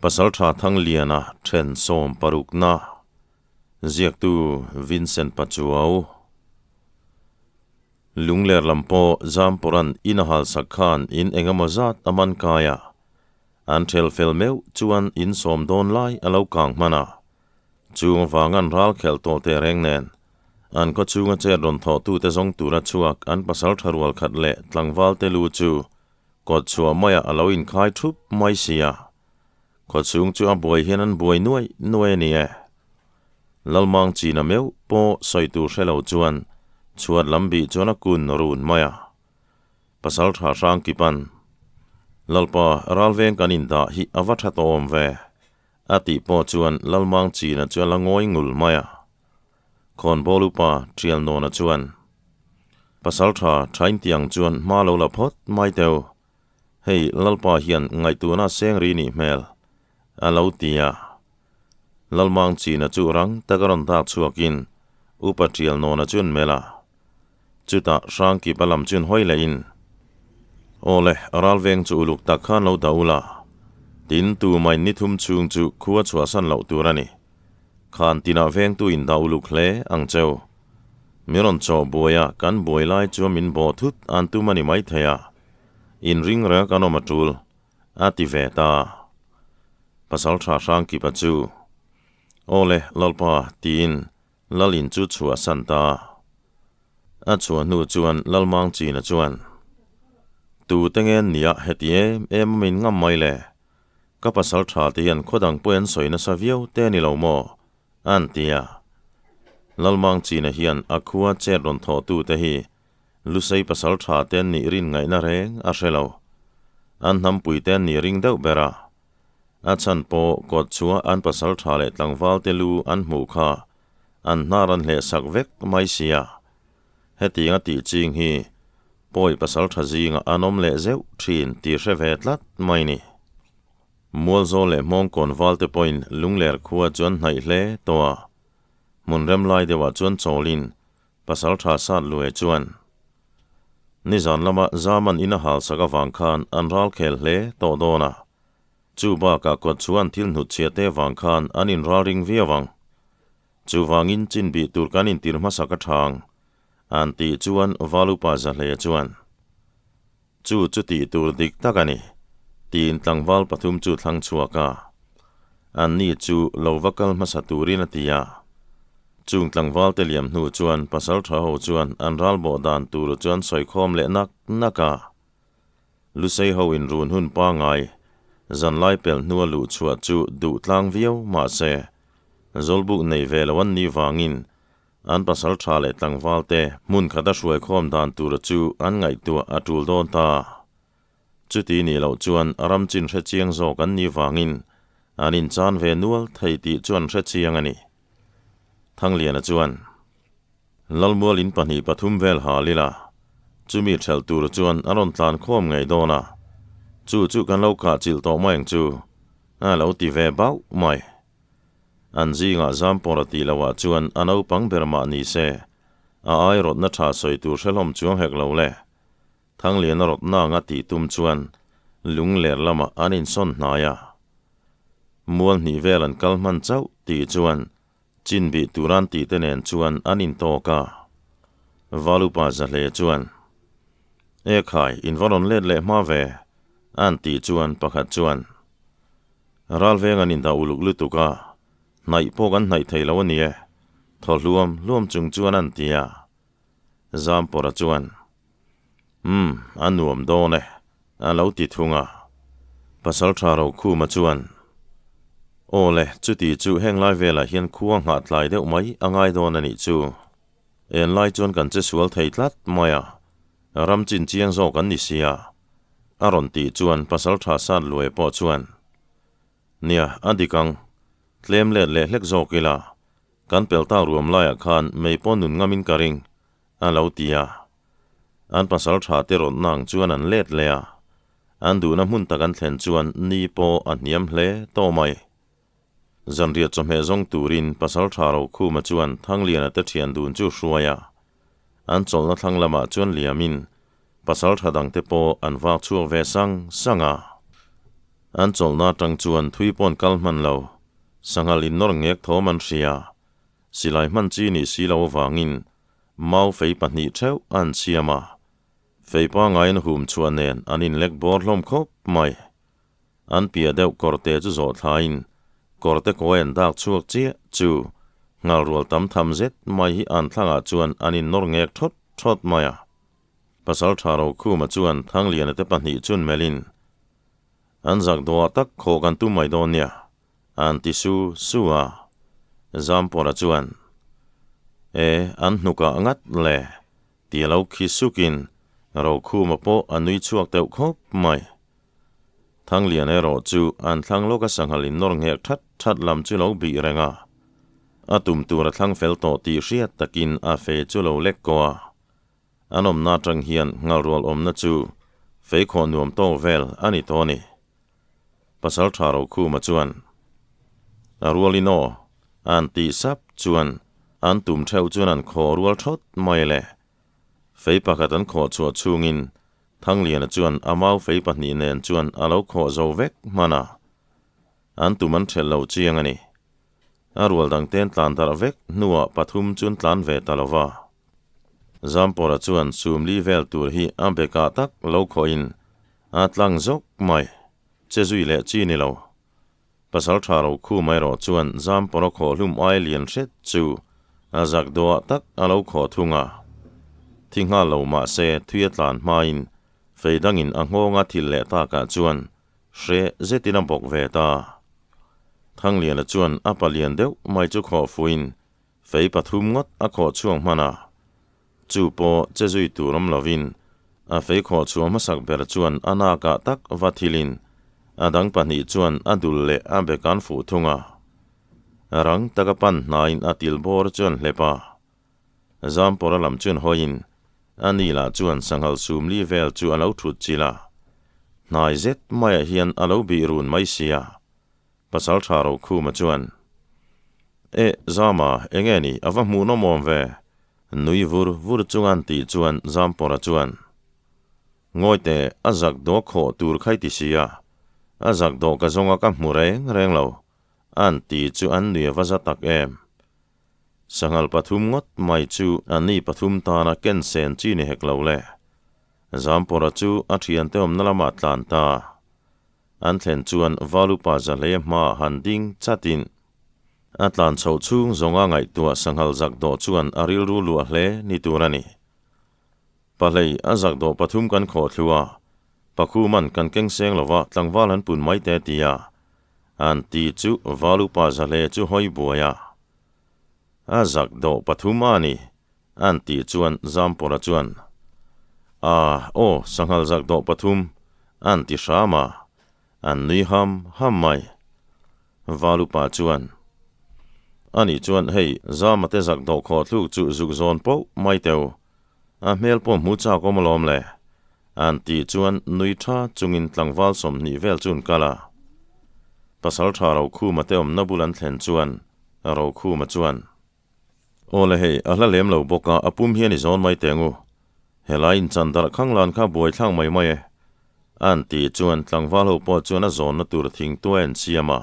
Pasaltha Thangliana then sawm parukna ziaktu Vincent Pachuau. Lungler lam pawh Zampuran in a halsak khan in engemaw zat a man kai a, an thel fel meuh chuan in sawm dawn lai a lo kang hman a. Chung avang an ral khelh tawh teh reng nen, an khaw chhunga chet rawn thawhtute zawng tura chhuak an pasaltha rual khat leh tlangval te lu chu Kawt chhuah maiah a lo inkhai thup mai si a, khaw chhung chu a buai hian an buai nuai nuai a ni e. Lalmang china meuh pawh sawi tur hre lo chuan chhuat lam bih chuan a kun run mai a. Pasal tha hrang kipan, Lalpa, ralveng kan indah hi a va tha tawh awm ve, a tih pawh chuan Lalmang china chu a la ngawi ngul mai a. Khawnbawl upa Ṭialnawna chuan, Pasal ṭha ṭhaintiang chuan hma lo la phawt mai teu, hei Lalpa hian ngaihtuahna seng ri nih hmel, a lo ti a. Lalmang china chu rang taka rawn dak chhuakin Upa Ṭialnawna chuan melh a. Chutah Hrangkipa lam chuan hawi lehin, Aw le, ralveng chu uluk tak khan lo dah ula, tin tumain ni thum chhung chu khua chhuahsan loh tur a ni. Khan tinah vengtu in dah uluk hle ang cheu. Mi rawn chawh buai a, kan buai lai chu min bawh thut an tum a ni maithei a, in ring reng kan awm a tul, a ti ve ta. Pasal tha Hrangkipa chu, Aw le, Lalpa, tiin Lal in chu chhuah san ta. A chhuah hnu chuan Lalmang China chuan, Tu te nge nia heti em em a min ngam mai le? Ka pasal tha te hian khaw dang pawh an sawi nasa viau te a ni lo maw? an ti a. Lalmang China hian a khua chet rawn thawh tu te hi Lusei pasal tha te an nih rin ngaihna reng a hre lo. An hnampui te an nih ring deuh ber a. A chhan pawh kawt chhuah an pasal tha leh tlangval te lu an hmuh kha an hnar an hleh sak vek mai sia. Hetiang a tih ching hi pawi pasal tha zingah an awm leh zeuh thin tih hre ve tlat mai ni. Mualzawl leh Hmawngkawn val te pawhin Lungler khua chu an hnaih hle tawh a, hmun rem lai deuhah chuan chawlin pasal tha sat luai chuan nizan lama Zaman in a hal sak avang khan an ral khel hle tawh dawn a. Chu bakah kawt chuan thil hnutchhia te vang khan an inral ring viau ang. Chuvangin chin bih tur kan intir hmasa ka thang, an tih chuan Valupa Zahleia chuan, Chu chu tih tur dik tak a ni, tiin tlangval pathum chu thlang chhuak a. Anni chu lo va kal hmasa turin a ti a. Chung tlangval te liam hnu chuan pasaltha ho chuan an ralbawh dan tur chuan sawikhawm leh nak nak a. Lusei ho in run hun pangai, zanlai pel hnua luh chhuah chu duh tlang viau mahse, Zawlbuk nei ve lo an nih vangin an pasal tha leh tlangval te hmun khata hruaikhawm dan tura chu an ngaihtuah a tul dawn ta. Chuti nih loh chuan ram chin hre chiang zawk an nih vangin an inchan ve nual thei tih chu an hre chiang a ni. Thangliana chuan. Lalmual in pahnih pathum vel hal ila, chumi ṭhelh tur chuan a rawn tlan khawm ngei dawn a, chu chu kan lo kah chilh tawh mai ang chu, a lo ti ve bauh mai. An zingah Zampawra tih lohah chuan a naupang ber mah ni se, a ai rawtna ṭha sawi tur hre hlawm chuang hek lo le. Thangliana rawtna anga tih tum chuan lungler lamah an insawn hnai a. Mual hnih vel an kal hman chauh tih chuan Chin bih turan tih te nen chuan an intawk a. Valupa Zahle chuan, E khai, in va rawn let leh hma ve, an tih chuan pakhat chuan, Ralveng an indah uluk lutuk a, hnaih pawh kan hnaih thei lo a ni e, thaw hluam hluam chung chuan an ti a. Zampawra chuan, Umm, a nuam dawn e, A lo ti thung a. Pasalṭha Rokhuma chuan, Aw le, chuti chu heng lai velah hian khua nghah tlai deuh mai a ngai dawn a nih chu. En lai chuan kan che sual thei tlat mai a, ram chin chiang zawk an ni sia. A rawn tih chuan Pasalṭha Sat Luai pawh chuan, Nia, a dik ang. Tlem let leh hlek zawk ila, kan pel tak ruam laiah khan mei pawh nun ngamin ka ring, A lo ti a. An pasal tha te rawtna ang chuan an let leh a. An duhna hmun tak an thlen chuan ni pawh a hniam hle tawh mai. Zanriah chawhmeh zawng turin pasal tha Rokhuma chuan Thangliana te thian dun chu hruai a. An chawlhna thlang lamah chuan liamin pasal tha dangte pawh an vak chhuak ve sang sang a. An chawlhna atang chuan thui pawn kal hman lo, sanghal innawr ngek thawm an hria. Silai hman chi nih si lo avangin mau fei pahnih theuh an siam a. Fei pangai an hum chhuah nen an inlek bawr hlawm khawp mai. An piah deuh kawrte chu zawh thlain kawrte kawi an dak chhuak chiah chu nghal rual tam tham zet mai hi an thlangah chuan an innawr ngek thawt thawt mai a. Pasal tha Rokhuma chuan Thangliana te pahnih chun melhin an zak dawhah tak khaw kan tum mai dawn nia an ti su su a. Zampawra chuan E an hnukah ngat le ti a lo khi sukin Rokhuma pawh a nui chhuak deuh khawp mai. Thanglian erawh chu an thlang lawka sanghal in nawr nghek that that lam chu lo bih reng a, a tum tur a thlang fel tawh tih hriat takin a fe chu lo lek ko a. An awmna atang hian nghalrual awmna chu fei khawh nuam tawk vel a ni tawh a ni. Pasal tha Rokhuma chuan, A rualin aw, an tih sap chuan an tum theuh chuan an khaw rual thawt mai le. Fei pakhat an khawh chhuah chhungin Thangliana chuan a mau fei pahnih nen chuan a lo khawh zo vek hman a, an tum an ṭhelh lo chiang a ni. A rual dang ten tlan darh vek hnuah pathum chun tlan ve ta lo va. Zampawra chuan sumli vel tur hi a bekah tak lo khawhin a tlang zawk mai, che zui leh chi ni lo. Pasal tha ro khu mai rawh chuan Zampawra khawh hlum ai lian hret chu a zak dawhah tak a lo khawh thung a. Thi nghal lo mah se thui a tlan hmain fei dangin a nghawnga thil leh takah chuan Hre zetin a bawk ve ta. Thangliana chuan a palian deuh mai chu khawh fuin fei pathum ngawt a khawh chhuak hman a. Chu pawh che zui tur awm lovin a fei khawh chhuah hmasak ber chuan a nakah tak va thilin a dang pahnih chuan a dul leh a bek an fuh thung a. Rang taka pan hnaiin a til bawr chuan hlep a. Zampawra lam chuan hawiin a ni lah chuan sanghal sumli vel chu a lo thut chilh a, hnai zet maiah hian a lo bih run mai sia. Pasal tha Rokhuma chuan, Eh, Zama, enge ni, a va hmuhnawm awm ve? Nui vur vur chunga an tih chuan Zampawra chuan, Ngawi teh, a zak dawh khawh tur khai ti sia, a zak dawh ka zawnga ka hmu reng reng lo, an ti chu an nui a va za tak em. Sanghal pathum ngawt mai chu a ni pathum tana ken sen chi ni hek lo le. Zampawra chu a thiante awmna lamah tlan ta. An thlen chuan Valupa Zahleia hmaah han ding chatin a tlan chhoh chhung zawnga ngaihtuah sanghal zak dawh chuan a rilru luah hle ni tur a ni. Pahlei a zak dawh pathum kan khawh thlu a, Pakhuman kan keng seng lova tlangval an pun mai te tia An ti chu Valupa Zahle chu hawi buai a, a zak dawh pathum a ni, an tih chuan Zampawra chuan, A, aw, sanghal zak dawh pathum, an ti hram a, an nui ham ham mai. Valupa chuan, Ani chuan hei, Zamate zak dawh khawh thluk chu zuk zawn poh mai teu, a hmel pawh hmu chak awm alawm le, an tih chuan nui tha chungin tlangval 20 vel chu an kal a. Pasal tha Rokhuma te awmna bul an thlen chuan Rokhuma chuan, Aw le hei, a hla lem lo bawk a, a pum hian i zawn mai teh angu. Helai inchan darh khang lan kha buai thlak mai mai e, an tih chuan tlangval ho pawh chuan a zawnna tur thingtuai an siam a,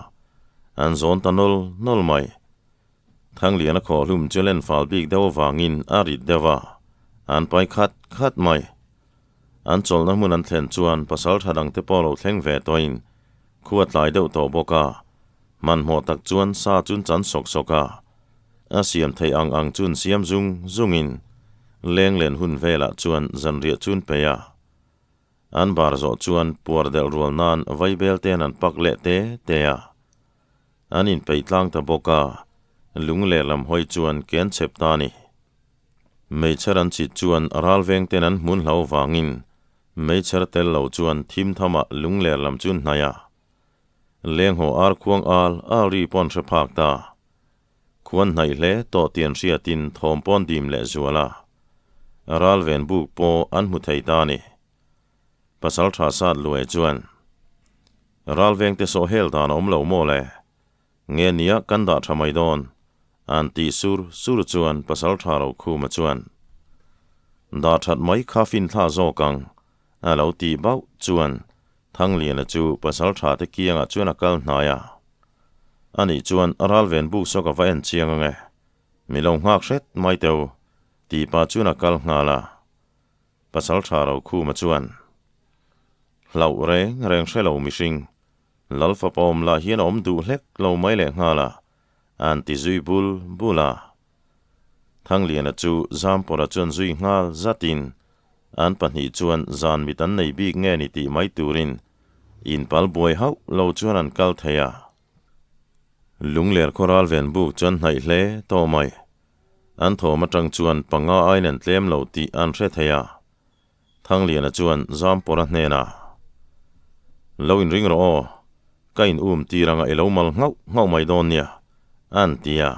an zawn ta nawl nawl mai. Thangliana khawhlum chu len fal bik deuh avangin a rit deuh a, an pai khat khat mai. An chawlhna hmun an thlen chuan pasal tha dangte pawh lo thleng ve tawhin khua tlai deuh tawh bawk a, hmanhmawh tak chuan sa chun chan sawk sawk a, a siam theih ang ang chun siam zung zungin leng len hun velah chuan zanriah chun peih a. An bar zawh chuan puar delh rual nan vaibel ten an pak leh te te a. An inpeih tlang ta bawk a, lung leh lam hawi chuan ke an chhep ta a ni. Meichher an chit chuan ralveng ten an hmun hlo vangin meichher tel lo chuan thim thamah lung leh lam chu hnaih a. Lenghaw ar khuang al al ri pawn hre phak ta. Khuan hnaih hle tawh tih an hriatin thawm pawn dim leh zual a. Ralven buk pawh an hmu thei ta a ni. Pasal tha sat luai chuan, Ralveng te sawh hel dan a awm lo maw le? Nge nia kan dah tha mai dawn? An tih sur sur chuan Pasal tha Rokhuma chuan, Dah that mai kha fin thla zawk ang, a lo tih bauh chuan. Thangliana chu pasalṭha te kiangah chuan a kal hnai a. Anih chuan a ralven buk saw ka va en chiang ange. Mi lo nghak hret mai teu, tih pah chuan a kal nghal a. Pasalṭha Rokhuma chuan, Hlauh reng reng hre lo mihring, Lalfapa awm lah hian a awm duh hlek lo mai leh nghal a, an ti zui bul bul a. Thangliana chu Zampawra chuan zui nghal zatin an pahnih chuan zan mit an nei bik nge ni tih mai turin inpal buai hauh lo chuan an kal thei a. Lungler khaw ral ven buk chuan hnaih hle tawh mai. An thawm atang chuan panga aiin an tlem lo tih an hre thei a. Thangliana chuan Zampawra hnenah, Lo inring rawh aw, ka in um tir anga i lo mal nghauh nghauh mai dawn nia, an ti a.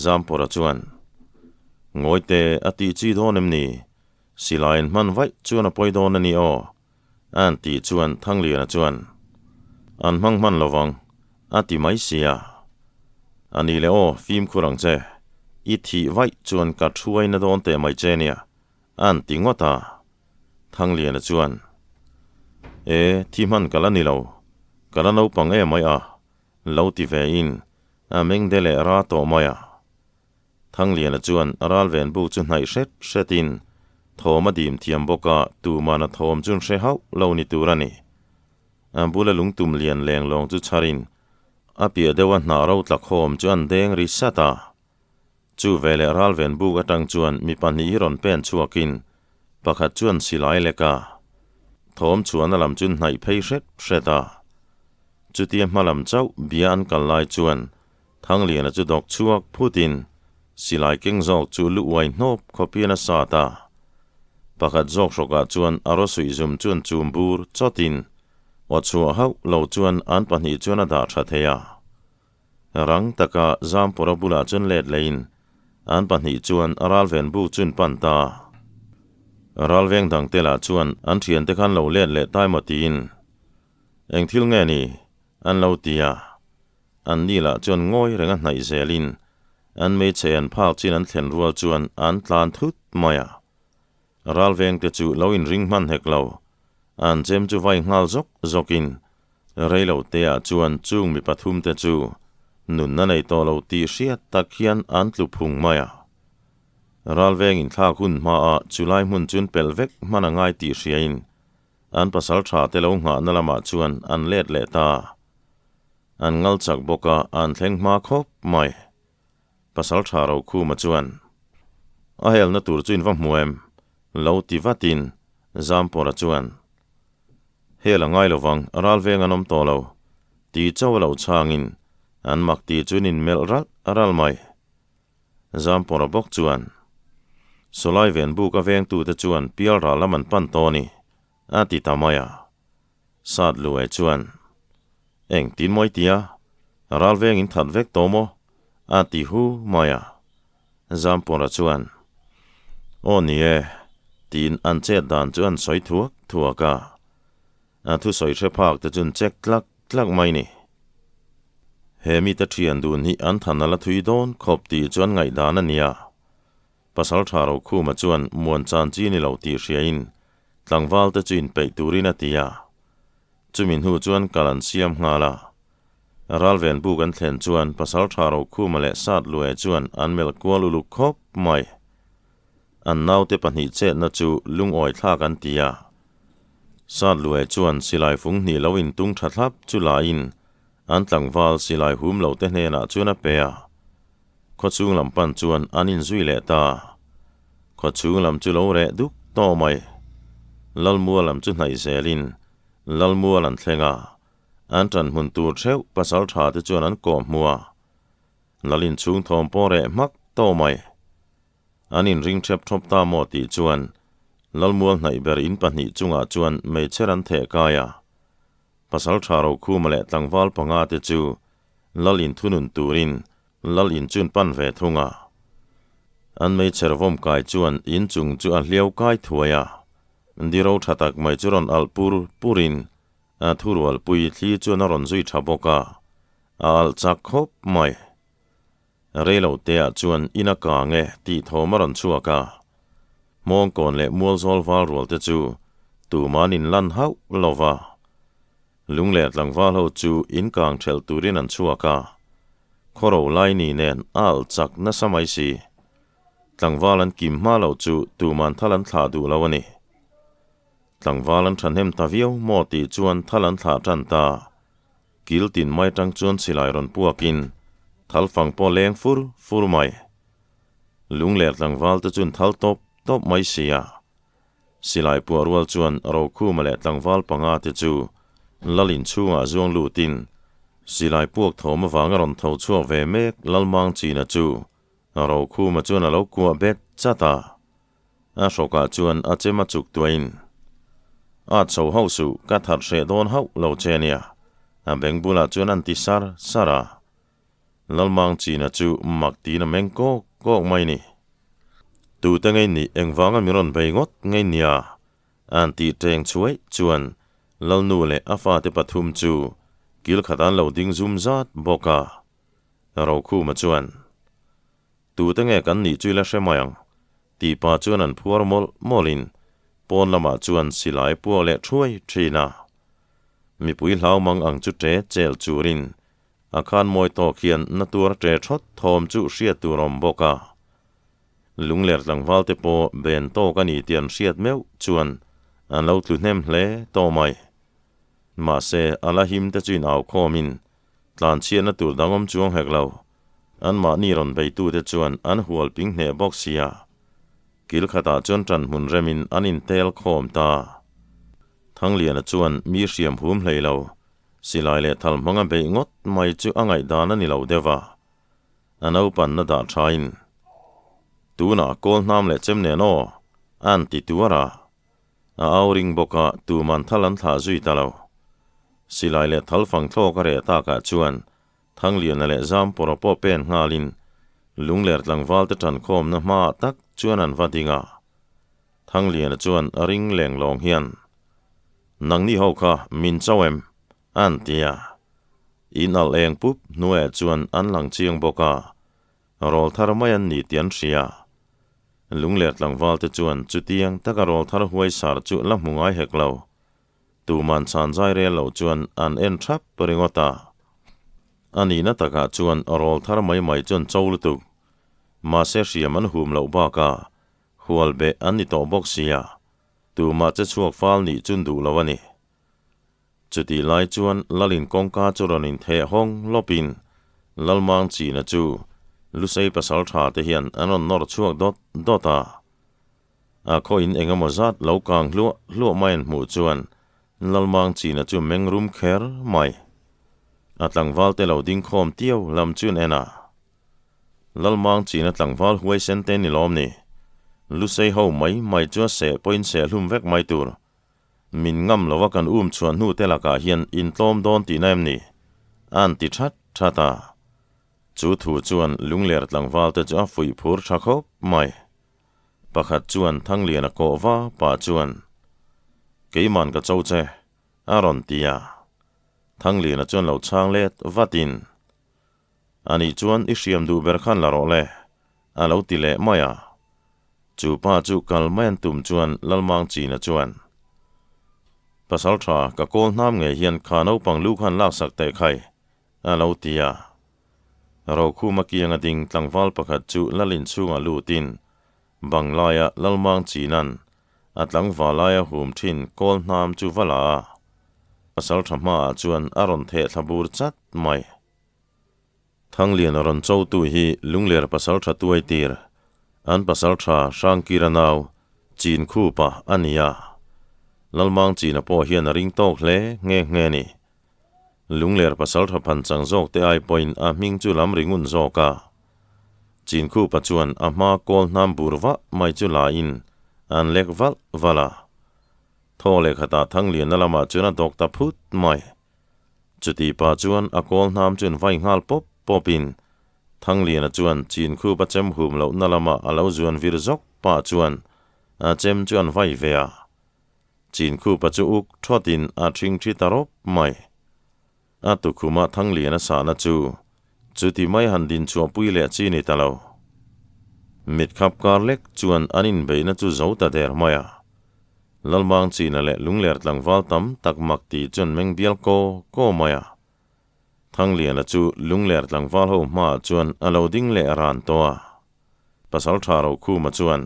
Zampawra chuan, Ngawite a tih chi dawn em ni? Silaiin hman vaih chuan a pawi dawn a ni aw, an tih chuan Thangliana chuan, An hmang hman lo vang, a ti mai sia. A ni le aw, fimkhur ang che, i thih vaih chuan ka thuaina dawn teh mai che nia, An ti ngawt a. Thangliana chuan, E, thi hman ka la ni lo, ka la naupang em mai a, lo ti ve in, a meng de leh ra tawh mai a. Thangliana chuan a ral ven buk chu hnaih hret hret in, thawm a dim thiam bawk a, tuman a thawm chu hre hauh lo ni tur a ni. A bula lungtum lian leng lawng chu chhar in, a piah deuh a hnah ro tla khawm chu an deng ri sat a. Chu veleh ralven buk atang chuan mi pahnih hi rawn pen chhuakin pakhat chuan silai lek a, thawm chhuahna lam chu hnaih phei hret hret a. Chutia hma lam chauh bia an kal lai chuan Thangliana chu dawk chhuak phutin silai keng zawk chu lu uai hnawp khawpian a sat a. Pakhat zawk hrawkah chuan a rawsuih zum chuan chum bur chawtin aw chhuah hauh lo chuan an pahnih chuan a dah tha thei a. Rang taka Zampawra bulah chuan let leiin an pahnih chuan a ralven buk chun pan ta. Ralveng dangte lah chuan an thiante khan lo let leh tai maw tiin, Eng thil nge ni? an lo ti a. An ni lah chuan ngawi renga hnaih zelin an hmeichhe an phak chin an thlen rual chuan an tlan thut mai a. Ralvengte chu lo inring hman hek lo, an chem chu vai nghal zawk zawkin Reilo teah chuan chung mi pathumte chu nunna nei tawh lo tih hriat tak hian an tlu phung mai a. Ralveng inthlak hun hmaah chulai hmun chun pelh vek hman a ngai tih hriain an pasal tha te lo nghahna lamah chuan an let leh ta. An ngal chak bawk a, an thleng hma khawp mai. Pasal tha Rokhuma chuan, A helna tur chu in va hmu em? lo ti vatin Zampawra chuan, Hel a ngai lovang, ralveng an awm tawh lo, ti chauh a lo chhangin an mak ti chu nin melh ralh ralh mai. Zampawra bawk chuan, Sawlai ven buk a vengtute chuan pial ral lam an pan tawh a ni, a ti ta mai a. Sat Luai chuan, Engtin mawi tia, ralveng in that vek tawh maw? a ti hu mai a. Zampawra chuan, Aw ni e, tiin an chet dan chu an sawi thuak thuak a. A thusawi hre phak te chuan check tlak tlak mai ni. He mite thian dun hi an than a la thui dawn khawp tih chu an ngaihdan a nia. Pasaltha Rokhuma chuan muan chan chi ni lo tih hriain tlangval te chu inpeih turin a ti a. Chumi hnu chuan kal an siam nghal a. Ralven buk an thlen chuan Pasaltha Rokhuma leh Satluaia chuan an melh kual uluk khawp mai. An naute pahnih chetna chu lungawi thlak an ti a. Satluaia chuan silai fung hnih lo intung tha thlap chu lain an tlangval silai hum lo te hnenah chuan a pe a. Khawchhung lam pan chuan an inzui leh ta. Khawchhung lam chu lo reh duk tawh mai. Lalmua lam chu hnaih zelin Lalmual an thleng a. An ṭan hmun tur ṭheuh pasal ṭha te chuan an kawh hmu a, lal inchhung thawm pawh reh hmak tawh mai. An inring ṭhep ṭhawp ta maw tih chuan Lalmual hnaih ber in pahnih chungah chuan meichher an theh kai a. Pasal ṭha Rokhuma leh tlangval panga te chu lal inthunun turin lal in chun pan ve thung a. An meichher vawm kai chuan inchung chu a hliau kai thuai a, diro ṭha tak mai chu rawn alh pur purin A thurualpui thli chuan a rawn zui tha bawk a, a alh chak khawp mai. Reilo teah chuan in a kang e tih thawm a rawn chhuak a, Hmawngkawn leh Mualzawl val rual te chu tuman in lan hauh lo va. Lungler tlangval ho chu in kang thelh turin an chhuak a, khawro lai ni nen a alh chak nasa mai si. Tlangval an kim hma loh chu tuman thal an thlah duh lo a ni. Tlangval an thahnem ta viau maw tih chuan thal an thlah tan ta. Kil tin mai tang chuan silai rawn puakin thal fang pawh leng fur fur mai. Lungler tlangval te chuan thal tawp tawp mai si a. Silai puah rual chuan Rokhuma leh tlangval panga te chu Lalin chhungah zuang lutin silai puak thawm avanga rawn tho chhuak ve mek Lalmang China chu Rokhuma chuan a lo kuah bet chat a. A hrawkah chuan a chem a chuk tuahin, A chho hauh suh, ka that hreh dawn hauh lo che ania, a beng bulah chuan an ti sar sar a. Lalmang China chu mak tiin a meng kawk kawk mai ni. Tute ngei nih engvanga mi rawn bei ngawt ngei nia? An tih teng chhuaih chuan Lalnu leh a fate pathum chu kil khat an lo ding zum zat bawk a. Rokhuma chuan, Tute nge kan nih chu i la hre mai ang? Tih pa chuan an phuar mawlh mawlhin pawn lamah chuan silai puak leh thuai thin a. Mipui hlau mang ang chu ṭe chel churin a khan mawi tawk hian na tuar ṭe thawt thawm chu hriat tur a awm bawk a. Lungler tlangval te pawh ben tawk a ni tih an hriat meuh chuan an lo tlu hnem hle tawh mai. Mahse, a la him te chu inau khawmin Tlanchhiatna tur dang awm chuang hek lo. Anmahni rawn beitute chuan an hual ping hneh bawk sia. Kil khatah chuan ṭan hmun remin an intel khawm ta. Thangliana chuan mi hriam hum hlei lo, silai leh thal hmanga beih ngawt mai chu a ngaihdan a ni lo deuh a. A naupanna dah ṭhain, Tunah kawl hnam leh chem nen aw, an ti tuar a. A au ring bawk a, tuman thal an thlah zui ta lo. Silai leh thal fang thlawk a reh takah chuan Thangliana leh Zampawra pawh pen nghalin Lungler tlangval te ṭankhawmna hmaah tak chuan an va ding a. Thangliana chuan a ring leng lawng hian, Nangni ho kha min cho em? an ti a. In alh eng pup hnuaiah chuan an lang chiang bawk a, Rawl thar mai an ni tih an hria. Lungler tlangval te chuan chutiang taka rawl thar huai sar chu la hmu ngai hek lo. Tuman chhan zai rel lo chuan an en thap ringawt a. A nihna takah chuan rawl thar mai mai chuan cho lutuk. Mahse hriam an hum loh bakah hual beh an ni tawh bawk sia. Tumah che chhuak fal nih chun duh lo a ni. Chutih lai chuan Lalin kawngka chu rawn intheh hawng lawpin Lalmang China chu Lusei pasal tha te hian an rawn nawr chhuak dawt dawt a. A khaw-in eng emaw zat lo kang hluah hluah mai an hmuh chuan Lalmang China chu meng rum kher mai. A tlangval te lo ding khawm tiu lam chu an en a. Lalmang China tlangval huaisen te ni lawm ni. Lusei ho mai mai chu a seh pawhin seh hlum vek mai tur. Min ngam lo a kan um chhuah hnu te lakah hian intlawm dawn tihna em ni? A'n ti that that a. Chu thu chuan Lungler tlangval te chu a fuih phur tha khawp mai. Pakhat chuan Thangliana kawh va pah chuan, Keiman ka cho che, a rawn ti a. Thangliana chuan lo chhang let vatin, Anih chuan i hriam duh ber khan la rawh le, a lo ti leh mai a. Chu pa chu kal mai an tum chuan Lalmang China chuan, Pasal tha, ka kawl hnam ngei hian kha naupang lu khan laksak teh khai, a lo ti a. Rokhuma kianga ding tlangval pakhat chu Lalin chhungah lutin Banglaia Lalmang China'n a tlangval laia hum thin kawl hnam chu va la a. Pasal tha hmaah chuan a rawn theh thla bur chat mai. Thanglian a rawn chotu hi Lungler pasal tha tuai tir, an pasal tha Hrangkira nau, Chin Khupa a ni a. Lalmang China pawh hian a ring tawk hle nghe nghe a ni. Lungler pasal tha phan chang zawk te ai pawhin a hming chu lam ri ngun zawk a. Chin Khupa chuan a hma kawl hnam bur vah mai chu la in an lek valh valh a. Thaw leh khatah Thangliana lamah chuan a dawk ta phut mai. Chuti pa chuan a kawl hnam chuan vai nghal pawp pawpin Thangliana chuan chin khup a chem hum lohna lama a lo zuan vir zawk pah chuan a chem chu an vai ve a. Chin khupa chu uk thawtin a thing thi ta rawp mai. A tukhuma Thangliana sahna chu chuti mai han din chhuahpui leh chi ni ta lo. Mitkhap kar lek chuan an inbeihna chu zo ta der mai a. Lalmang China leh Lungler tlangval tam tak mak ti chuan meng bial kaw kaw mai a. Thangliana chu Lungler tlangval ho hmaah chuan a lo ding leh ran tawh a. Pasal tha Rokhuma chuan,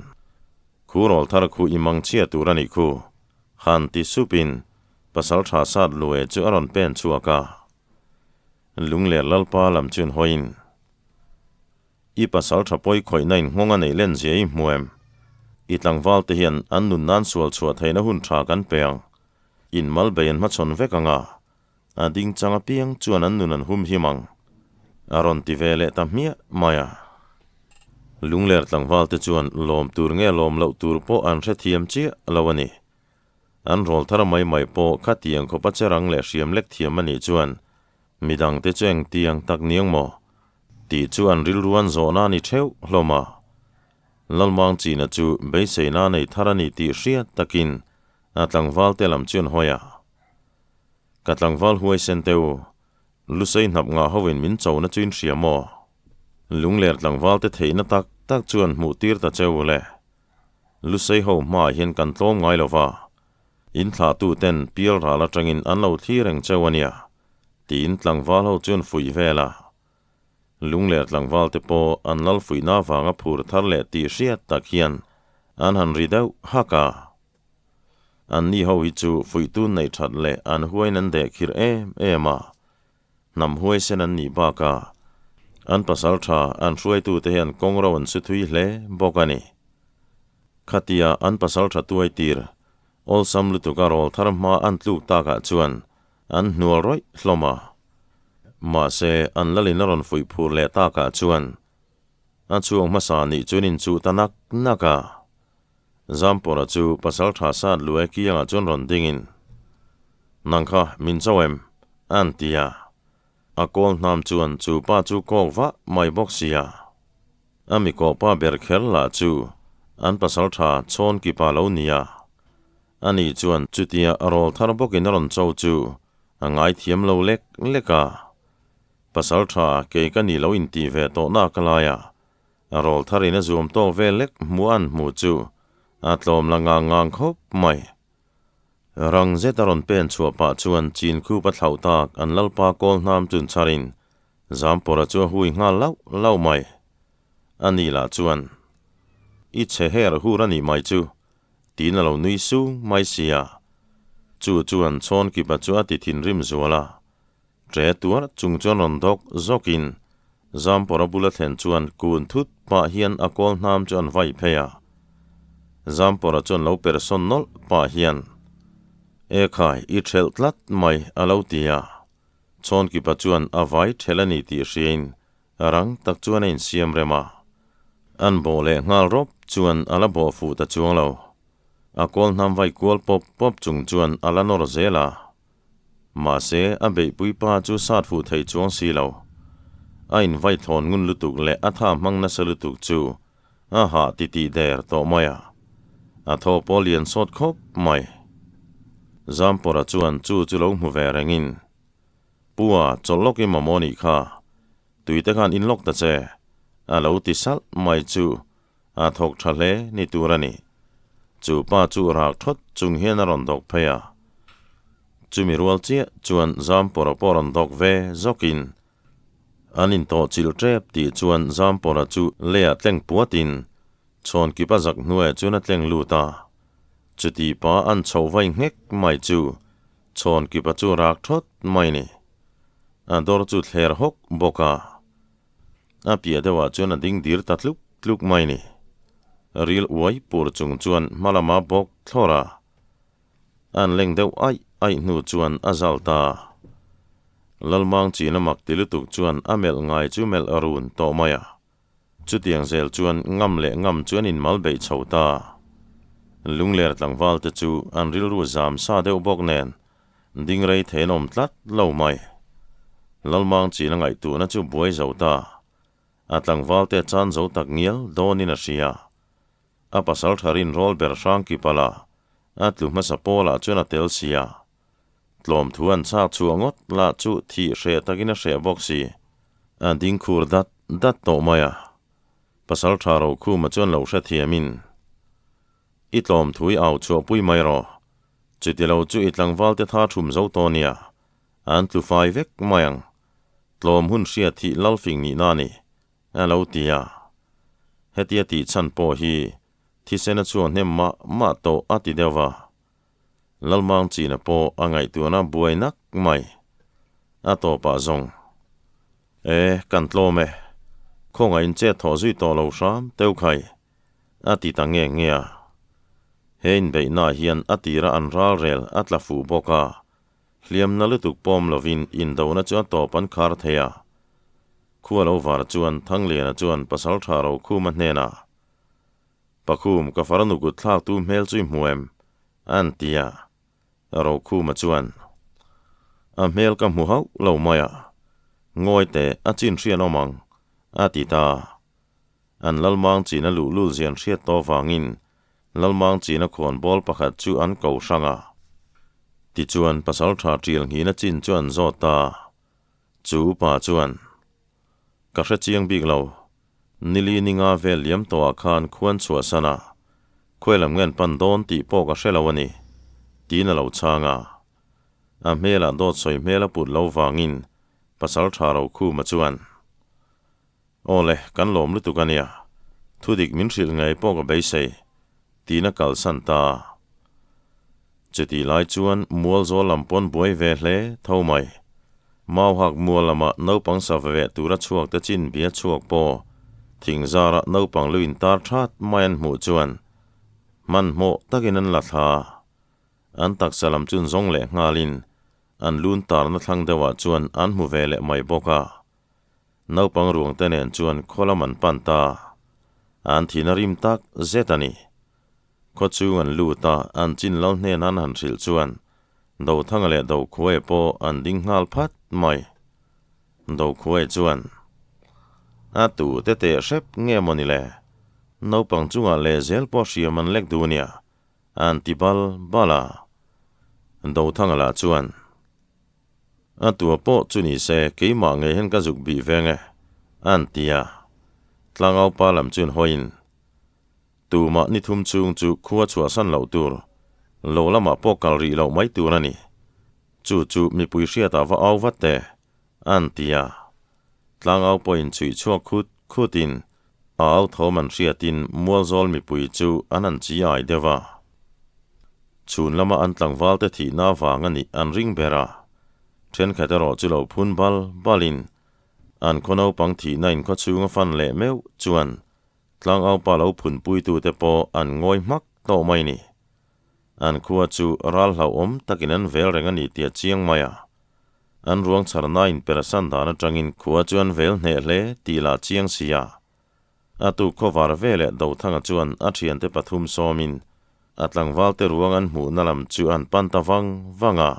Khu rawl thar khu i mang chhia tur a nih khu, han ti supin pasal tha sat lue chu a rawn pen chhuak a. Lungler Lalpa lam chuan hawiin, I pasal tha pawi khawihna in nghawng a neih len zia i hmu em? I tlangval te hian an nun nan sual chhuah theihna hun tha kan pe ang. In mal bei an hmachhawn vek ang a, a ding chang apiang chuan an nun an hum him ang. A rawn ti ve leh ta hmiah mai a. Lungler tlangval te chuan lawm tur nge lawm loh tur pawh an hrethiam chiah lo a ni. An rawl thar mai mai pawh khatiang khawpa cherang leh hriam lek thiam a nih chuan Midangte chu engtiang tak niang maw? tih chu an rilruan zawhna a ni theuh hlawm a. Lalmang China chu beiseina nei thar a ni tih hriat takin a tlangvalte lam chu an hawi a. Ka tlangval huaisen teu, Lusei hnap ngah hoin min chona chu in hria maw? Lungler tlangvalte theihna tak tak chuan hmuh tir ta che u le. Lusei ho hmaah hian kan tlawm ngai lo va, in thlahtu ten pial ral atangin an lo thlir reng cheu a nia, tiin tlangval ho chuan fuih vel a. Lungler tlangval te pawh an lal fuihna avanga phur thar leh tih hriat tak hian an han ri deuh hak a. Anni ho hi chu fuihtun neih that leh an huain an deh khirh em em a. Hnam huaisen an nih bakah an pasal tha an hruaitute hian kawng ro an su thui hle bawk a ni. Khatia an pasal tha tuai tir awlsam lutuka rawl thar hma an tluk takah chuan an hnual rawih hlawm a. Mahse, an lalin a rawn fuih phur leh takah chuan a chhuak hmasa nih chuan inchuh ta nak nak a. Zampawra chu pasal tha sat luai kiangah chuan rawn dingin, Nang kha min cho em? an ti a. A kawl hnam chuan chu pa chu kawk vah mai bawk si a. A mi kawh pa ber kher lah chu an pasal tha chhawn kipa lo ni a. Ani chuan chutia a rawl thar bawkin a rawn cho chu a ngaithiam lo lek lek a. Pasal tha kei ka ni lo intih ve tawh nak a lai a. A rawl tharin a zuam tawk vel lek hmuh an hmuh chu a tlawm la ngang ngang khawp mai. Rang zet a rawn pen chhuah pah chuan chin khup a thlauh tak an lalpa kawl hnam chun chharin Zampawra chu a hui nghal lauh lauh mai. A ni lah chuan, I chhe her hur a nih mai chu, tiin a lo nui sung mai sia. Chu chuan Chhawnkipa chu a ti thinrim zual a. Ṭe tuar chung chuan rawn dawk zawkin Zampawra bula thlen chuan kun thut pah hian a kawl hnam chu an vai phei a. Zampawra chuan lo per sawn nawlh pah hian, E khai, i ṭhelh tlat mai, a lo ti a. Chhawnkipa chuan a vai ṭhelh a ni tih hriain rang tak chuan a insiam rem a. An bawh leh nghal rawp chuan a la bawh fuh ta chuang lo. A kawl hnam vai kual pawp pawp chung chuan a la nawr zel a. Mahse, a beihpui pa chu sat fuh thei chuang si lo. A invai thlawn ngun lutuk leh a tha hmang nasa lutuk chu a hah titih der tawh mai a. A thaw pawh lian sawt khawp mai. Zampawra chuan chu chu lo hmu ve rengin, Pu a, chawlh lawk i mamawh nih kha. Tuite khan in lawk ta che. A lo ti salh mai chu a thawk tha hle ni tur a ni. Chu pa chu rak thawt chung hian a rawn dawk phei a. Chumi rual chiah chuan Zampawra pawh rawn dawk ve zawkin an intawh chilh tep tih chuan Zampawra chu leiah tleng puatin Chhawnkipa zak hnuaiah chuan a tleng lut a. Chuti pa an chhoh vai nghek mai chu Chhawnkipa chu rak thawt mai ni. A dawr chu thler hawk bawk a. A piah deuhah chuan a ding dir ta tluk tluk mai ni. Ril uai pur chung chuan hma lama bawk thlawr a. An leng deuh aih aih hnu chuan a zal ta. Lalmang chin a mak ti lutuk chuan a melh ngai chu melh a run tawh mai a. Chutiang zel chuan ngam leh ngam chu an inmal beih chho ta. Lungler tlangval te chu an rilru zam sa deuh bawk nen ding rei thei an awm tlat lo mai. Lalmang chin a ngaihtuahna chu buai zo ta. A tlangval te chan zo tak ngial dawnin a hria. A pasal tha rin rawl ber hrang ki pala a tlu hmasa pawlah chuan a tel sia. Tlawm thu an chhak chhuah ngawt lah chu thih hreh takin a hreh bawk si. A ding khur dat dat tawh mai a. Pasal tha Rokhuma chuan lo hrethiamin. I tlawm thu i au chhuahpui mai rawh. Chutilo chu i tlangval te tha thum zo tawh nia, an tlu fai vek mai ang. Tlawm hun hriat hi lalfing nihna a ni, a lo ti a. Hetia tih chhan pawh hi thisena chhuak hnem mah mah tawh a ti deuh va. Lalmang china pawh a ngaihtuahna buai nak mai. A tawpah zawng, E, kan tlawm e. Khawngaih in chet thawh zui tawh lo hram teuh khai, a ti ta nge nge a. He inbeihnaah hian a tira an ralrel a tla fuh bawk a, hliamna lutuk pawm lovin indona chu a tawp an khar thei a. Khua lo var chuan Thangliana chuan Pasaltha Rokhuma hnenah, Pakhum, ka farnu kut thlaktu hmel chu i hmu em? An ti a. Rokhuma chuan, A hmel ka hmu hauh lo mai a, ngawi teh a chin hriat awm ang, a ti ta. An Lalmang china luhlul zian hriat tawh vangin Lalmang china khawnbawl pakhat chu an ko hrang a. Tichuan Pasaltha Ṭial nghina chin chu an zawt ta. Chu upa chuan, Ka hre chiang bik lo. Nili ninga vel liam tawhah khan khuan chhuahsan a, khuailam nge an pan dawn tih pawh ka hre lo a ni, tiin a lo chhang a. A hmelah dawt sawi hmel a put lo vangin Pasal Tha Rokhuma chuan, Aw le, kan lawm lutuk a nia, thudik min hrilh ngei pawh ka beisei, tiin a kalsan ta. Chutih lai chuan mual zawl lam pawn buai ve hle tho mai. Mauhak mual lama naupang sa ve tura chhuak te chin bia chhuak pawh thing zara naupang lu intar that mai an hmuh chuan hmanhmawh takin an la thla. An taksa lam chun zawng leh nghalin an lun tarna thlang deuhah chuan an hmu ve leh mai bawk a. Naupang ruang te nen chuan khaw lam an pan ta. An thihna rim tak zet a ni. Khaw chhung an lut a, an chin lal hnen an han hrilh chuan Dothanga leh Dokhuaia pawh an ding nghal phat mai. Dokhuaia chuan, A tu te teh hrep nge maw ni le? Naupang chungah lehzel pawh hriam an lek duh nia, an ti bal bal a. Dothanga lah chuan, A tua pawh chu ni se keimah ngei hian ka zuk bih veng e, an ti a. Tlangaupa lam chuan hawiin, Tumah ni thum chhung chu khua chhuahsan loh tur, lo lamah pawh kal rih loh mai tur a ni. Chu chu mipui hriatah va au vat teh, an ti a. Tlangau pawhin chhuih chhuak khut khutin a au thawm an hriatin Mualzawl mipui chu an han chi ai deuh a. Chhun lama an tlangvalte thihna avang a nih an ring ber a. Thenkhat erawh chu lo phun bal balin an khaw naupang thihna inkhawchhung a fan leh meuh chuan Tlangaupa lo phunpuitute pawh an ngawi hmak tawh mai ni. An khua chu ral hlauhawm takin an vel reng a ni tih a chiang mai a. An ruang chharnain persan dan atangin khua chu an vel hneh hle tih lah chiang si a. A tuk khawvar ve leh Dothanga chuan a thiante pathum sawmin a tlangvalte ruang an hmuhna lam chu an pan ta vang vang a.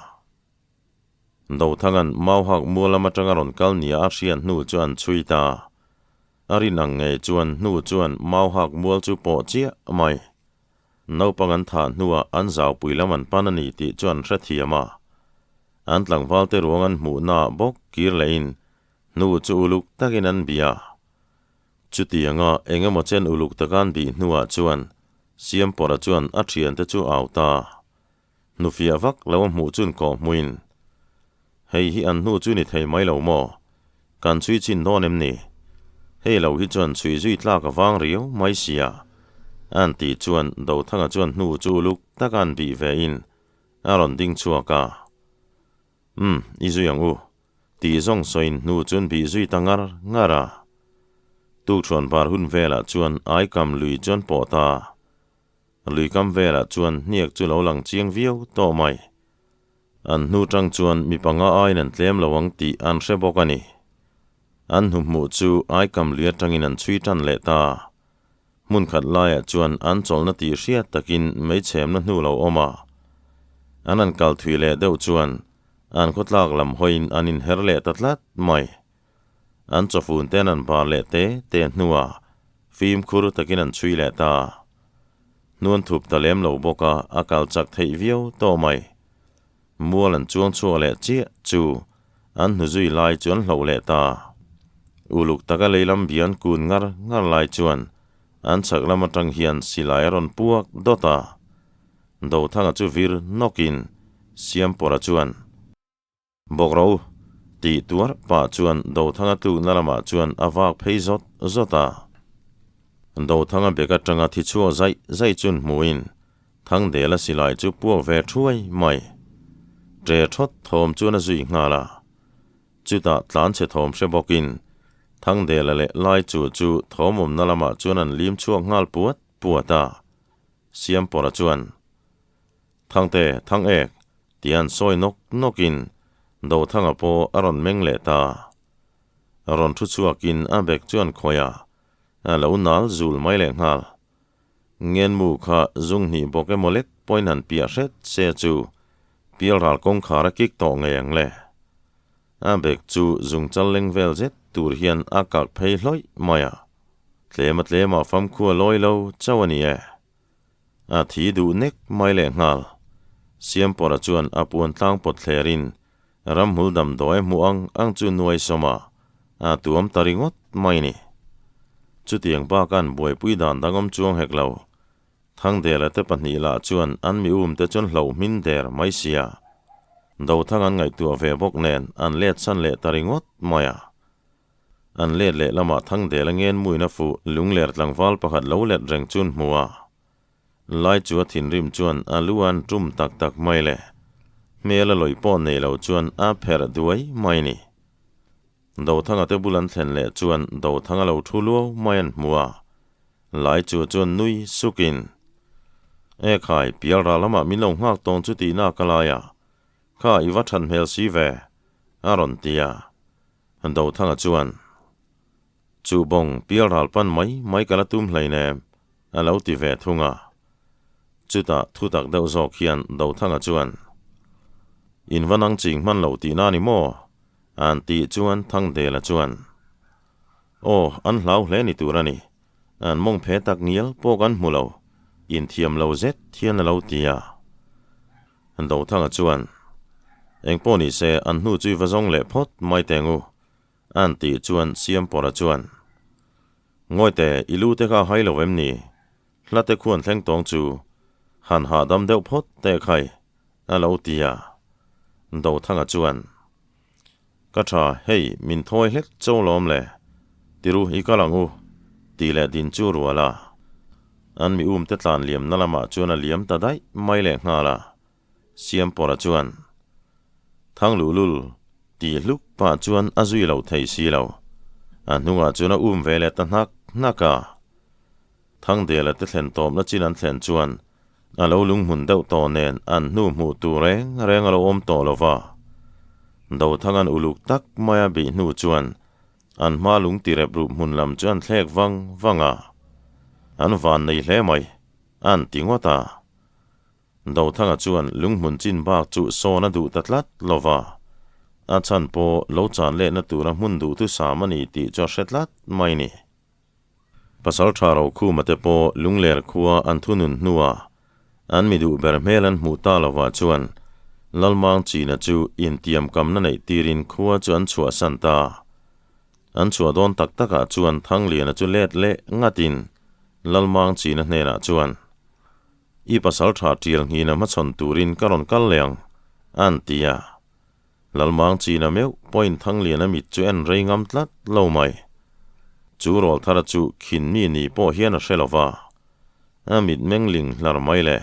Dothanga'n Mauhak mual lam atanga rawn kal nia a hriat hnu chu an chhui ta. A rin ang ngei chuan hnu chuan Mauhak mual chu pawh chiah mai. Naupang an thah hnuah an zaupui lam an pan a ni tih chu an hrethiam a. An tlangvalte ruang an hmuhnaah bawk kir lehin hnu chu uluk takin an bih a. Chutianga eng emaw chen uluk taka an bih hnuah chuan Siampawra chuan a thiante chu au ta. Hnufiah vak lo a hmuh chun kawh hmuin, Hei hi an hnu chu ni thei mai lo maw? Kan chhui chin dawn em ni? Hei lo hi chuan chhui zui tlak a vang riau mai sia. An tih chuan Dothanga chuan hnu chu uluk taka an bih ve in a rawn ding chhuak a. Umm, i zui ang u. Tih zawng sawiin hnu chu an bih zui ta ngar ngar a. Tukṭhuan bar hun velah chuan aikam lui chu an pawh ta. Luikam velah chuan hniak chu lo lang chiang viau tawh mai. An hnu tang chuan mi panga aiin an tlem lo ang tih an hre bawk a ni. An hnuhmuh chu aikam lui atangin an chhui tan leh ta. Hmun khat laiah chuan an chawlhna tih hriat takin meichhemna hnu lo awm a. An han kal thui leh deuh chuan an khawtlak lam hawiin an inher leh ta tlat mai. An chawfun ten an bar leh te te hnuah fimkhur takin an chhui leh ta. Hnuan thup ta lem lo bawk a, a kal chak theih viau tawh mai. Mual an chuang chhuak leh chiah chu an hnu zui lai chu an hloh leh ta. Uluk taka leilam bian kun ngar ngar lai chuan An chhak lam atang hian silai a rawn puak dawt a. Dothanga chu vir nawkin Siampawra chuan, Bawk rawh u, tih tuar pah chuan Dothanga tlukna lamah chuan a vak phei zawt zawt a. Dothanga bek atanga thi chhuak zaih zaih chun hmuin Thangdela silai chu puak ve thuai mai. Ṭe thawt thawm chuan a zui nghal a. Chutah tlanchhe thawm hre bawkin Thangdela leh Laichu chu thawm awmna lamah chuan an lim chhuak nghal puat puat a. Siampawra chuan, Thangte, Thang ek, ti an sawi nawk nawkin Dothanga pawh a rawn meng leh ta. Rawn thu chhuakin a bek chuan khawih a, a lo nal zul mai leh nghal. Ngenmu kha zung hnih bawk emaw lek pawhin han piah hret se chu pialral kawngkhar a kik tawh ngei ang le. A bek chu zung chal leng vel zet tur hian a kak phei hlawih mai a, tlema tlema famkhua lawi lo chauh a ni e. A thi duh nek mai leh nghal. Siampawra chuan a puan tlang pawt thlerin ramhmul damdawi a hmuh ang ang chu nuai sawma a tuam ta ringawt mai ni. Chutiang bak an buaipui dan dangawm chuang hek lo. Thangdela te pahnih lah chuan an mi um te chuan hloh hmin der mai sia. Dothang an ngaihtuah ve bawk nen an let chhan leh ta ringawt mai a. An let leh lamah Thangdela ngen muina fuh lungler tlangval pakhat lo let reng chun hmu a. Lai chu a thinrim chuan a lu an tum tak tak mai le. Hmel a lawih pawh nei lo chuan a pherh duai mai ni. Dothanga te bul an thlen leh chuan Dothanga lo thu luau mai an hmu a. Lai chu chuan nui sukin, E khai, pial ral lamah min lo nghak tawng chu tihna ka lai a, kha i va that hmel si ve, a rawn ti a. Dothanga chuan, Chu bawng pial ral pan mai mai ka la tum hleinem, a lo ti ve thung a. Chutah thutak deuh zawk hian Dothanga chuan, In va nang ching hman lo tihna ni maw? An tih chuan Thangdela chuan, Aw, an hlau hle ni tur a ni. An mawng phe tak ngial pawh kan hmu lo, inthiam lo zet hian a lo ti a. Dothanga chuan, Engpawh ni se, an hnu chu i va zawng leh phawt mai teng u, an tih chuan Siampawra chuan, Ngawite, i lu te kha a hai lo em ni? Hla te khuan thleng tawng chu han hahdam deuh phawt teh khai, a lo ti a. Dothanga chuan, Ka tha, hei, min thawi hlek cho lawm le, tiru i kal ang u, tih leh din chu rual a. An mi um te tlan liamna lamah chuan a liam ta daih mai leh nghal a. Siampawra chuan, Thang luhlul, tih hluk pah chuan a zui lo thei si lo. A hnungah chuan a um ve leh ta hnak hnak a. Thangdela te thlen tawpna chin an thlen chuan a lo lunghmun deuh tawh nen an hnu hmuh tur reng reng a lo awm tawh lo va. Dothangan uluk tak maia bih hnu chuan an hma lung ti rep rup hmun lam chu an thlek vang vang a. An van nei hle mai, an ti ngawt a. Dothanga chuan lunghmun chin bak chu sawn a duh ta tlat lo va. A chhan pawh lo chan lehna tura hmun duhthusam a ni tih chu a hre tlat mai ni. Pasal tha Rokhuma te pawh Lungler khua an thunun hnuah an mi duh ber hmel an hmuh ta lovah chuan Lalmang China chu intiamkamna neih tirin khua chu an chhuahsan ta. An chhuah dawn tak takah chuan Thangliana chu let leh ngatin Lalmang China hnenah chuan, I pasal tha tial nghina hmachhawn turin ka rawn kal leh ang, an ti a. Lalmang China meuh pawhin Thangliana mit chu en rei ngam tlat lo mai. Chu rawlthara chu khin mi ni pawh hian a hre lo va. A mit meng ling hlar mai le,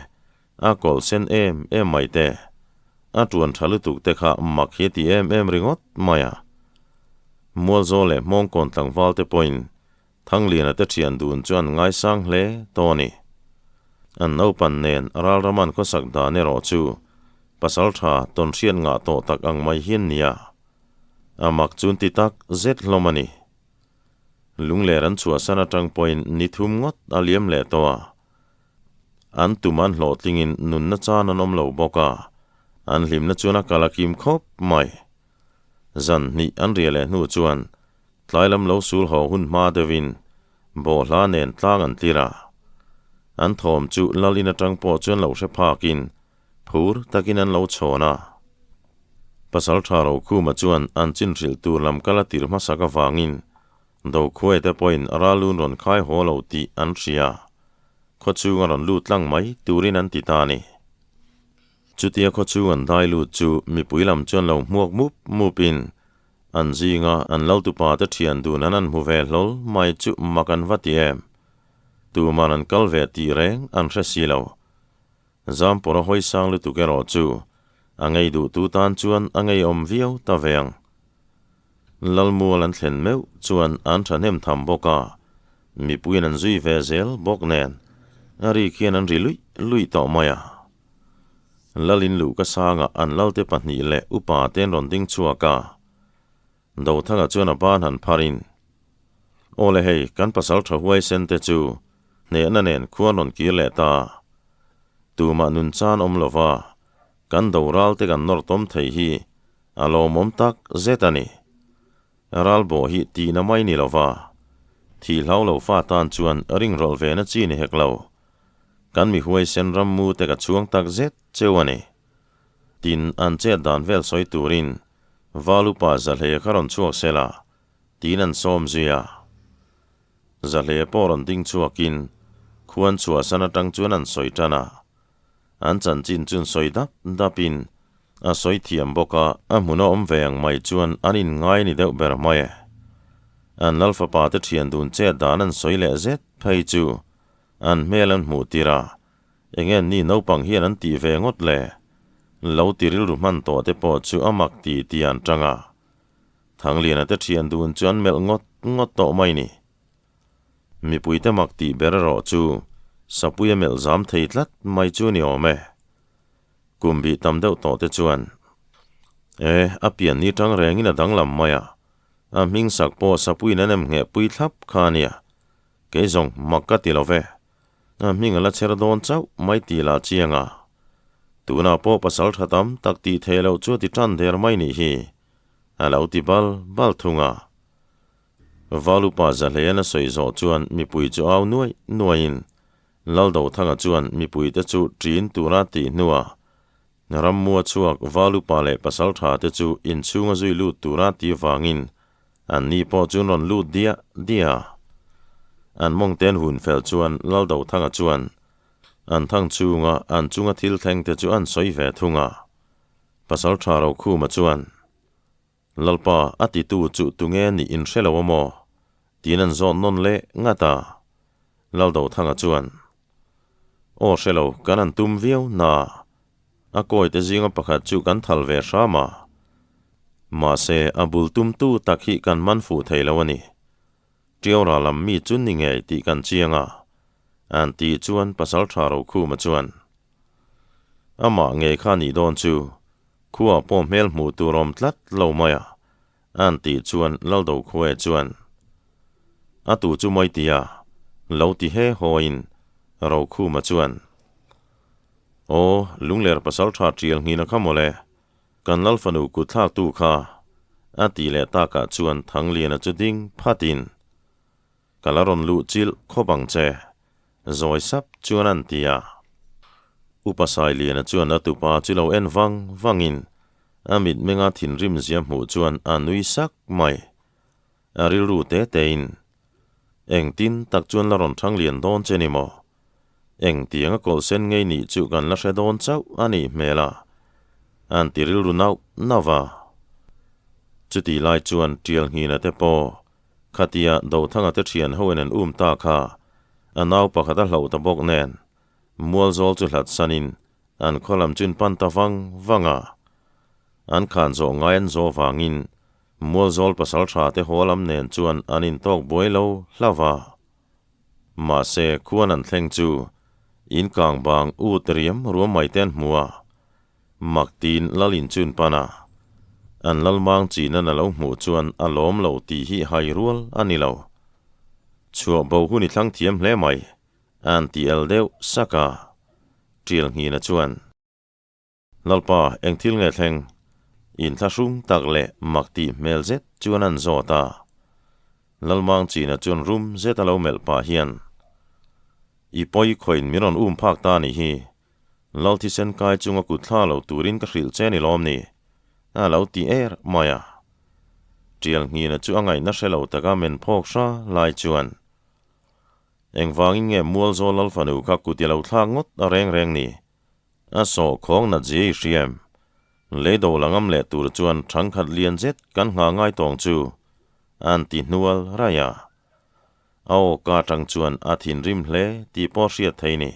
a kawlh sen em em mai te, a tuan tha lutuk te kha mak hi a ti em em ringawt mai a. Mualzawl leh Hmawngkawn tlangval te pawhin Thangliana te thian dun chu an ngaisang hle tawh a ni. An naupan nen ralraman khawsak dan erawh chu pasal tha tawnhriat ngah tawh tak ang mai hian nia. A mak chun ti tak zet hlawm a ni. Lungler an chhuahsan atang pawhin ni thum ngawt a liam leh tawh a. An tum an hlawhtlingin nunna chan an awm lo bawk a, an hlimna chuan a kal a kim khawp mai. Zan hnih an riah leh hnu chuan tlai lam lo sul haw hun hma deuhin bawhhla nen tlang an tlir a. An thawm chu lal in atang pawh chuan lo hre phakin phur takin an lo chhawn a. Pasal tha Rokhuma chuan an chin hrilh tur lam kal a tir hmasak avangin. Dokhuai te pawhin ralun rawn khai haw lo tih an hria. Khaw chhunga rawn lut tlang mai turin an ti ta a ni. Chutia khaw chhung an dai lut chu mipui lam chuan lo hmuak mup mupin an zinga an laltupa te thian dun an han hmu ve hlawl mai chu mak an va ti em. Tuman an kal ve tih reng an hre si lo. Zampawra hawi sang lutuk erawh chu a ngei duhtu tan chuan a ngeiawm viau ta ve ang. Lalmual an thlen meuh chuan an thahnem tham bawk a, mipuiin an zui ve zel bawk nen a rik hian an ri luih luih tawh mai a. Lalin luh ka sangah an lalte pahnih leh upa te an rawn ding chhuak a, Dothanga chuan a ban han pharin, Aw le hei, kan pasal tha huaisen te chu hnehna nen khuan rawn kir leh ta. Tumah nun chan awm lova kan doral te kan nawr tawm thei hi a lawmawm tak zet a ni. Ralbawh hi tihna mai ni lova, thih hlau lo fa tan chuan ringrawlh ve na chi ni hek lo. Kan mi huaisen rammu te ka chhuang tak zet cheu a ni. Tin, an chet dan vel sawi turin Valupa Zahleia kha rawn chhuak sel a, tiin an sawm zui a. Zahleia pawh rawn ding chhuakin khuan chhuahsan atang chuan an sawi tan a. An chanchin chun sawi dap dapin a sawi thiam bawk a, a hmun a awm ve ang mai chuan an inngai ni deuh ber mai e. An lal fapa te thian dun chet dan an sawi leh zet phei chu an hmel an hmuh tir a, Enge ni naupang hian an tih ve ngawt le? Lo ti rilru hman tawh te pawh chu a mak ti ti an tang a. Thangliana te thian dun chu an melh ngawt ngawt tawh mai ni. Mipui te mak tih ber erawh chu Sapui a melh zam thei tlat mai chu ni awm e. Kum bih tam deuh tawh te chuan E, a pian ni tang rengin a danglam mai a, a hming sak pawh Sapuiin an em ngheh pui thlap kha a nia. Kei zawng mak ka ti lo ve. A hming a la chher dawn chauh mai tih lah chiang a. Tunah pawh pasal tha tam tak tih theih loh chu a ti tan der mai nih hi. A lo ti bal bal thung a. Valupa Zahleian a sawi zawh chuan mipui chu au nuai nuaiin Laldothanga chuan mipuite chu ṭin tura tih hnuah Rammua chhuak Valupa leh pasal tha te chu inchhunga zui lut tura tih vangin An ni pawh chu rawn lut diah diah a. An mawngten hun fel chuan Laldothanga chuan an thang chhunga an chunga thil thleng te chu an sawi ve thung a. Pasal tha Rokhuma chuan, Lalpa, a titu chu tunge nih in hre lo a maw? tiin an zawt nawn leh ngat a. Laldothanga chuan, Aw hre lo, kan an tum viau na. A kawite zinga pakhat chu kan thal ve hram a, mahse a bul tumtu tak hi kan man fuh thei lo a ni. Tiaura lam mi chu ni ngei tih kan chiang a, an tih chuan Pasaltha Rokhuma chuan, Amah ngei kha nih dawn chu, khuaah pawh hmel hmuh tur awm tlat lo mai a, an tih chuan Laldokhue chuan, A tu chu mai tia, lo ti he hawiin Rokhuma chuan, Aw, Lungler pasal tha tial nghina kha mawle, kan Lal fanu kut thlaktu kha, a tih leh takah chuan Thangliana chu ding phatin, Ka la rawn luh chilh khawp ang che, zawi sap chuan an ti a. Upa Sailiana chuan a tupa chu lo en vang vangin a mitmenga thinrim zia hmuh chuan a nui sak mai. A rilru te tein, Engtin tak chuan la rawn Thanglian dawn che ni maw? Engtiang a kawlh sen ngei nih chu kan la hre dawn chauh a nih hmel a, an ti rilru nauh nauh a. Chutih lai chuan Tial Nghina te pawh khatia Dothanga te thian hoin an um ta kha a nau pakhat a hlauh ta bawk nen Mualzawl chu hlat sanin an khaw lam chun pan ta vang vang a. An khan zawh ngai an zawh vangin Mualzawl pasal tha te haw lam nen chuan an intawk buai lo hlauh a. Mahse, khuan an thleng chu in kang bang ut riam ruam mai te an hmu a, mak tiin lal in chun pan a, an lal mang chin an a lo hmuh chuan a lawm lo tih hi hai rual a ni lo. Chhuah bo hun i thlang thiam hle mai, an ti el deuh sak a, Tial Nghina chuan. Lalpa, eng thil nge thleng? Inthlahrung tak leh mak tih hmel zet chuan an zawt a. Lalmang China chuan rum zet a lo melh pah hian, I pawi khawiin min rawn um phak ta nih hi. Lal thisen kai chunga kut thla lo turin ka hrilh che ni lawm ni? A lo ti er mai a. Tialnghina chu a ngaihna hre lo taka men phawk hra lai chuan, Engvangin nge Mualzawl Lalfanu kha kut i lo thlak ngawt a reng reng ni? A sawh khawng nat zia i hria em? Lei do la ngam leh tur chuan thangkhat lian zet kan nghah ngai tawng chu an ti hnual raih a. A aw ka atang chuan a thinrim hle tih pawh hriat thei ni.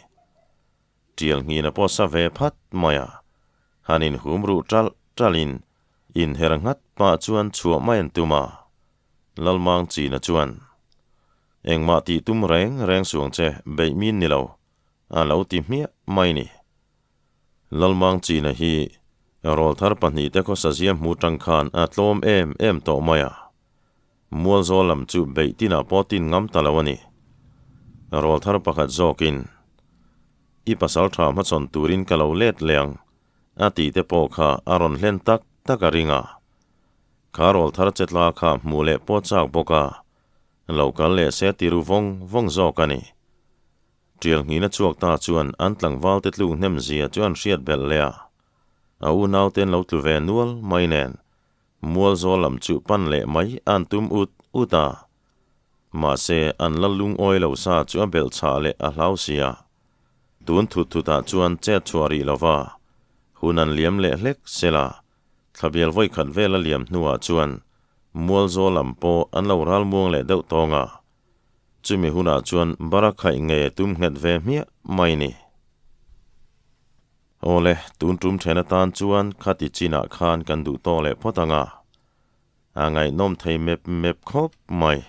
Tial nghina pawh sa ve phat mai a. Han inhum ruh ṭalh ṭalhin inher nghat pah chuan chhuah mai an tum a. Lalmang China chuan, Engmah tih tum reng reng suang che beih min ni lo, a lo ti hmiah mai ni. Lalmang China hi rawlthar pahnihte khawsa zia hmu tang khan a tlawm em em tawh mai a. Mualzawl lam chu beih tinah pawh tin ngam ta lo a ni. Rawlthar pakhat zawkin, I pasal tha hmachhawn turin ka lo let leh ang, a tih te pawh kha a rawn hlen tak tak a ring a. Kha rawlthar chetla kha hmuh leh pawh chak bawk a, lo kal leh se ti ru vawng vawng zawk a ni. Tial nghina chhuak ta chuan an tlangval te tluk hnem zia chu an hriat belh leh a, a unau ten lo tlu ve nual mai nen Mualzawl lam chu pan leh mai an tum ut ut a. Mahse an la lungawi lo sa chu a belh chhah leh a hlau sia. Tun thut thutah chuan chet chhuah rih lova hun an liam leh hlek sela Thlabial vawikhat vel a liam hnuah chuan Mualzawl lam pawh an lo ral muang leh deuh tawng a. Chumi hunah chuan Barakhaih nge tum nghet ve hmiah mai ni. Awle, tun tum then atan chuan khati chinah khan kan duh tawh leh phawt ang a. A ngaihnawm thei mep mep khawp mai.